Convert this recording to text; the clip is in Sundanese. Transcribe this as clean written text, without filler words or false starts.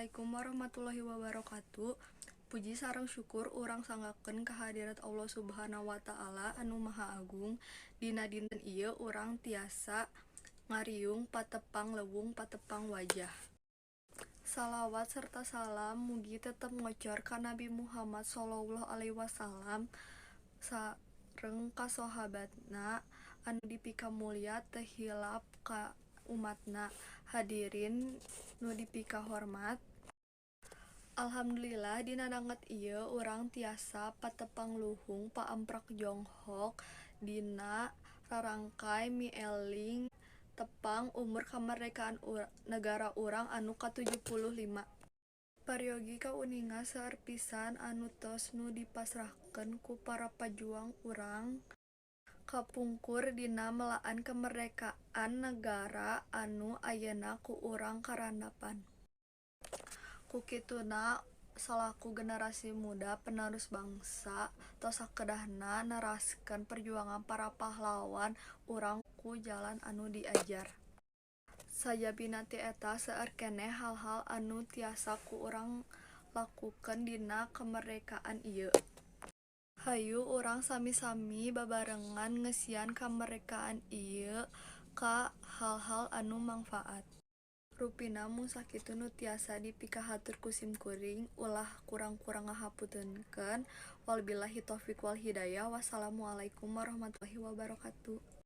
Assalamualaikum warahmatullahi wabarakatuh. Puji sareng syukur urang sanggakeun ka hadirat Allah Subhanahu wa Ta'ala anu Maha Agung. Dina dinten ieu urang tiasa ngariung patepang lewung patepang wajah. Salawat serta salam mugi tetep ngocor ka Nabi Muhammad shallallahu alaihi wasallam sareng ka sahabatna anu dipikamulya teu hilap ka umatna. Hadirin nu dipikahormat, Alhamdulillah dina danget ieu urang tiasa patepang luhung paamprak jonghok dina rarangka mieling tepang umur kamerdekaan negara urang anu ka 75. Peryogi kauninga seueur pisan anu tos nu dipasrahkeun ku para pajuang urang kapungkur dina melaan kemerdekaan negara anu ayeuna ku urang karandapan. Kukituna, salaku generasi muda penerus bangsa tos sakedahna neraskeun perjuangan para pahlawan urang ku jalan anu diajar. Sajabina ti eta seueur keneh hal-hal anu tiasa ku urang lakukeun dina kemerdekaan ieu. Hayu urang sami-sami babarengan ngeusian kamerdekaan ieu ka hal-hal anu mangfaat. Rupina mung sakitu nu tiasa dipikahatur ku simkuring, ulah kurang-kurang ngahapuntenkeun. Wabillahi taufik wal hidayah, wassalamualaikum warahmatullahi wabarakatuh.